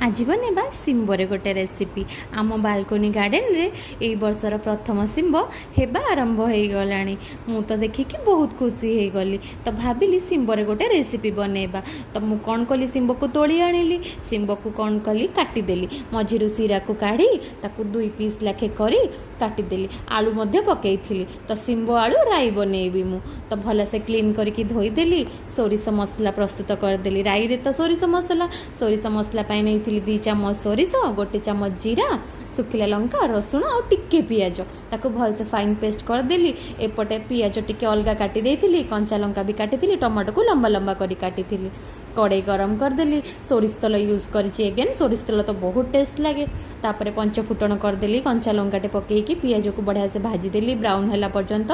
ଆଜି ବନେଇବା ଶିମ୍ବରେ ଗୋଟେ ରେସିପି। ଆମ ବାଲକୋନି ଗାର୍ଡ଼େନରେ ଏଇ ବର୍ଷର ପ୍ରଥମ ଶିମ୍ବ ହେବା ଆରମ୍ଭ ହେଇଗଲାଣି। ମୁଁ ତ ଦେଖିକି ବହୁତ ଖୁସି ହେଇଗଲି। ତ ଭାବିଲି ଶିମ୍ବରେ ଗୋଟେ ରେସିପି ବନେଇବା। ତ ମୁଁ କ'ଣ କଲି? ଶିମ୍ବକୁ ତୋଳି ଆଣିଲି। ଶିମ୍ବକୁ କ'ଣ କଲି? କାଟିଦେଲି। ମଝିରୁ ଶିରାକୁ କାଢ଼ି ତାକୁ ଦୁଇ ପିସ୍ ଲେଖେ କରି କାଟିଦେଲି। ଆଳୁ ମଧ୍ୟ ପକେଇଥିଲି। ତ ଶିମ୍ବ ଆଳୁ ରାଇ ବନେଇବି ମୁଁ। ତ ଭଲସେ କ୍ଲିନ୍ କରିକି ଧୋଇଦେଲି। ସୋରିଷ ମସଲା ପ୍ରସ୍ତୁତ କରିଦେଲି। ରାଇରେ ତ ସୋରିଷ ମସଲା। ସୋରିଷ ମସଲା ପାଇଁ ନେଇଥିଲି 2 ଚାମଚ ସୋରିଷ, 1 ଚାମଚ ଜିରା, ଶୁଖିଲା ଲଙ୍କା, ରସୁଣ ଆଉ ଟିକେ ପିଆଜ। ତାକୁ ଭଲସେ ଫାଇନ୍ ପେଷ୍ଟ କରିଦେଲି। ଏପଟେ ପିଆଜ ଟିକେ ଅଲଗା କାଟି ଦେଇଥିଲି, କଞ୍ଚା ଲଙ୍କା ବି କାଟିଥିଲି, ଟମାଟୋକୁ ଲମ୍ବା ଲମ୍ବା କରି କାଟିଥିଲି। କଡ଼େଇ ଗରମ କରିଦେଲି। ସୋରିଷ ତେଲ ୟୁଜ୍ କରିଛି ଏଗେନ୍। ସୋରିଷ ତେଲ ତ ବହୁତ ଟେଷ୍ଟ ଲାଗେ। ତାପରେ ପଞ୍ଚ ଫୁଟଣ କରିଦେଲି। କଞ୍ଚା ଲଙ୍କାଟେ ପକେଇକି ପିଆଜକୁ ବଢ଼ିଆ ସେ ଭାଜିଦେଲି ବ୍ରାଉନ୍ ହେଲା ପର୍ଯ୍ୟନ୍ତ।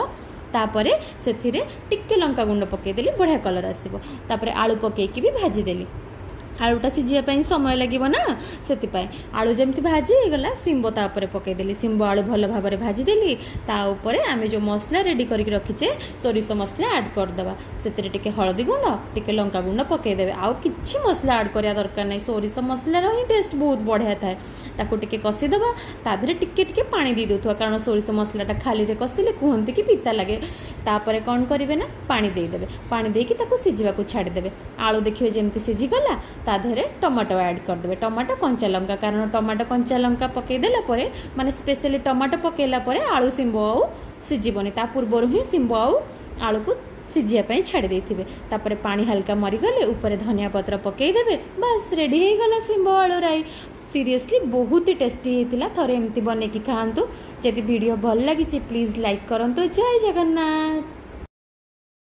ତାପରେ ସେଥିରେ ଟିକେ ଲଙ୍କା ଗୁଣ୍ଡ ପକେଇଦେଲି, ବଢ଼ିଆ କଲର୍ ଆସିବ। ତାପରେ ଆଳୁ ପକେଇକି ବି ଭାଜିଦେଲି। ଆଳୁଟା ସିଝିବା ପାଇଁ ସମୟ ଲାଗିବ ନା, ସେଥିପାଇଁ। ଆଳୁ ଯେମିତି ଭାଜି ହେଇଗଲା, ଶିମ୍ବ ତା ଉପରେ ପକେଇଦେଲି। ଶିମ୍ବ ଆଳୁ ଭଲ ଭାବରେ ଭାଜିଦେଲି। ତା ଉପରେ ଆମେ ଯେଉଁ ମସଲା ରେଡ଼ି କରିକି ରଖିଛେ, ସୋରିଷ ମସଲା ଆଡ଼୍ କରିଦେବା। ସେଥିରେ ଟିକେ ହଳଦୀ ଗୁଣ୍ଡ, ଟିକେ ଲଙ୍କା ଗୁଣ୍ଡ ପକେଇଦେବେ। ଆଉ କିଛି ମସଲା ଆଡ଼୍ କରିବା ଦରକାର ନାହିଁ। ସୋରିଷ ମସଲାର ହିଁ ଟେଷ୍ଟ ବହୁତ ବଢ଼ିଆ ଥାଏ। ତାକୁ ଟିକେ କଷିଦେବା। ତା ଦେହରେ ଟିକେ ଟିକେ ପାଣି ଦେଇ ଦେଉଥିବା, କାରଣ ସୋରିଷ ମସଲାଟା ଖାଲିରେ କଷିଲେ କୁହନ୍ତି କି ପିତା ଲାଗେ। ତାପରେ କ'ଣ କରିବେ ନା, ପାଣି ଦେଇଦେବେ। ପାଣି ଦେଇକି ତାକୁ ସିଝିବାକୁ ଛାଡ଼ିଦେବେ। ଆଳୁ ଦେଖିବେ ଯେମିତି ସିଝିଗଲା, ତା ଦେହରେ ଟମାଟୋ ଆଡ଼୍ କରିଦେବେ, ଟମାଟୋ, କଞ୍ଚା ଲଙ୍କା। କାରଣ ଟମାଟୋ, କଞ୍ଚା ଲଙ୍କା ପକାଇଦେଲା ପରେ, ମାନେ ସ୍ପେଶାଲି ଟମାଟୋ ପକାଇଲା ପରେ ଆଳୁ ଶିମ୍ବ ଆଉ ସିଝିବନି। ତା ପୂର୍ବରୁ ହିଁ ଶିମ୍ବ ଆଉ ଆଳୁକୁ ସିଝିବା ପାଇଁ ଛାଡ଼ି ଦେଇଥିବେ। ତାପରେ ପାଣି ହାଲକା ମରିଗଲେ ଉପରେ ଧନିଆ ପତ୍ର ପକାଇଦେବେ। ବାସ୍, ରେଡ଼ି ହେଇଗଲା ଶିମ୍ବ ଆଳୁ ରାଇ। ସିରିୟସଲି ବହୁତ ହି ଟେଷ୍ଟି ହେଇଥିଲା। ଥରେ ଏମିତି ବନେଇକି ଖାଆନ୍ତୁ। ଯଦି ଭିଡ଼ିଓ ଭଲ ଲାଗିଛି, ପ୍ଲିଜ୍ ଲାଇକ୍ କରନ୍ତୁ। ଜୟ ଜଗନ୍ନାଥ।